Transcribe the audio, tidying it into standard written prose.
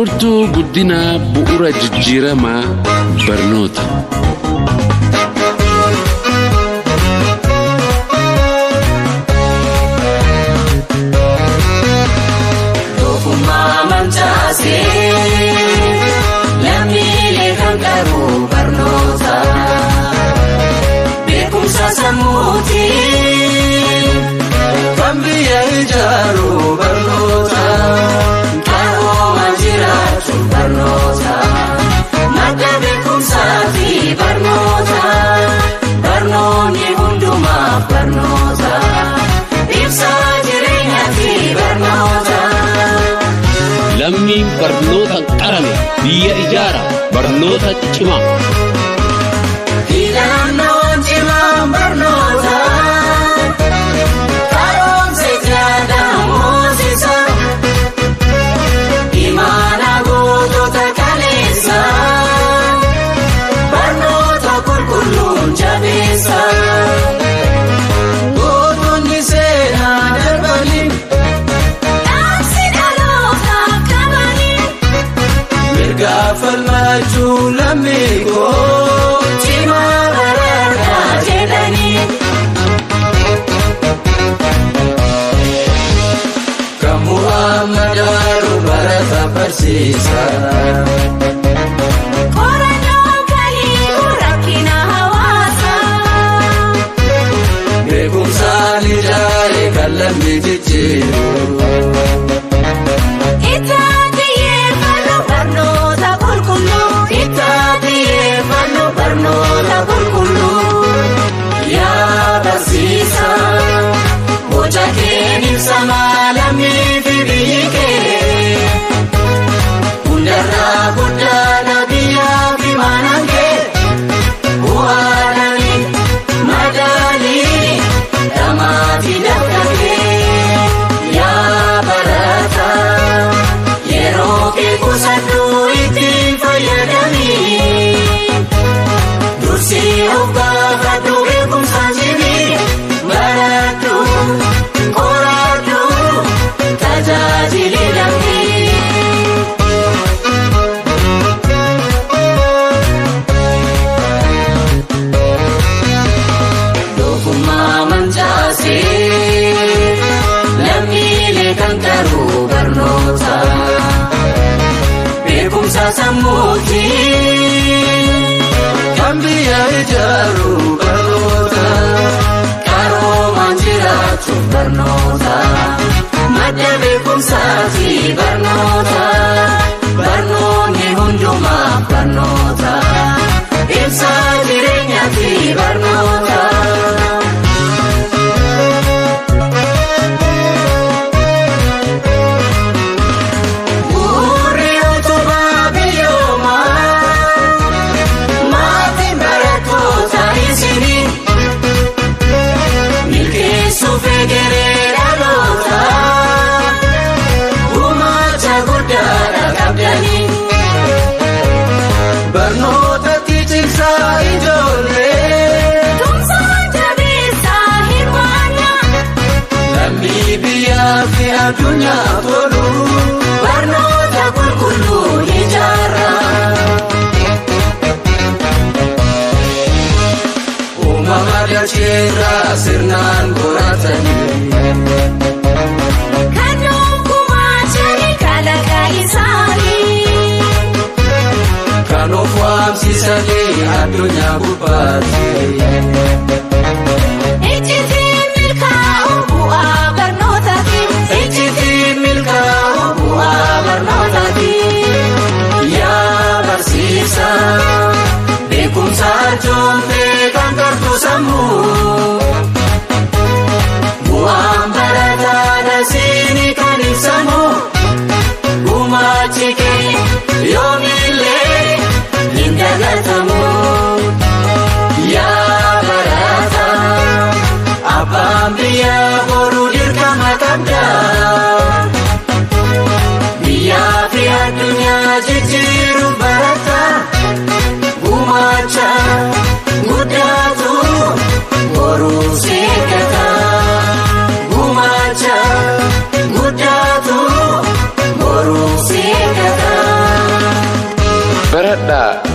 Furtuu guddinaa bu'uura jijjiiramaa barnoota. Tokkummaa mancaasee lammiilee kan qabu barnoota. Beekumsa sammuutiin Kan biyya ijaaru barnoota. Qarooma jiraachuu barnoota. Madda beekumsaati barnoota. Barnoonni hundumaaf barnoota. Ibsaa jireenyaati barnoota. Lammiin barnootaan qarame biyya ijaara. Barnoota cimaa. Filannoon cimaan barnoota. Karoomsa jaadaan moosisa. Imaana gootota kaleessa. Barnoota qulqulluun jabeessa. Gootonni seenaa darbanii Dhaamsi dhalootaaf qabanii. mirga falmachuu lammii koo. Cimaa bararraa jedhanii. Kan bu'aa madaalu barata barsiisa. Qorannoo kan hiiku rakkina hawaasaa. Beekumsaan ijaare kan lammii jijjiiru. Itti xiyyeeffannu barnoota qulqulluu. Itti xiyyeeffannu barnoota qulqulluu. Yaa barsiisaa boca keen ibsamaa lammii fi biyyi kee. Hundarraa guddaadha biyyaa fi maanaan kee. Bu'aadhaan madaalii dhamaatii dafqatee. Yaa barataa yeroo kee qusadhu ittiin fayyadamii. Dursii of gaafadhu beekumsaan cimii. Baradhu qoradhu tajaajili lammii. Doofummaa mancaasee lammiilee kan qaru barnoota. Beekumsa sammuutiin Kan biyya ijaaru barnoota. Qaroomaan jiraachuuf barnoota. Madda beekumsaati barnoota. Barnoonni hundumaaf barnoota. Ibsaa jireenyaati barnoota. Bu'uurri utubaa biyyoomaa maatiin barattoota isinii milkeessuuf egeree dhaloota gumaacha guddaadha qabdanii. Barnootatti cimsaa ijoollee. Tumsaa jabeessaa hirmaannaa. Lammii biyyaa fi addunyaa tolu. Barnoota qulqulluu ijaarraa. Uumama dacheerraa sirnaan qoratanii. Kan nuuf gumaachanii kalaqa isaanii. Kan of waamsisanii addunyaa gubbaatti. Icciitiin milkaa'u bu'aa barnootaati. Icciitiin milkaa'u bu'aa barnootaati. Yaa barsiisaa beekumsa arjoomtee kan qartu sammuu. Bu'aan barataadha siinii kan ibsamu. Gumaachi kee yoomillee hin dagatamu. Yaa Baradhaa.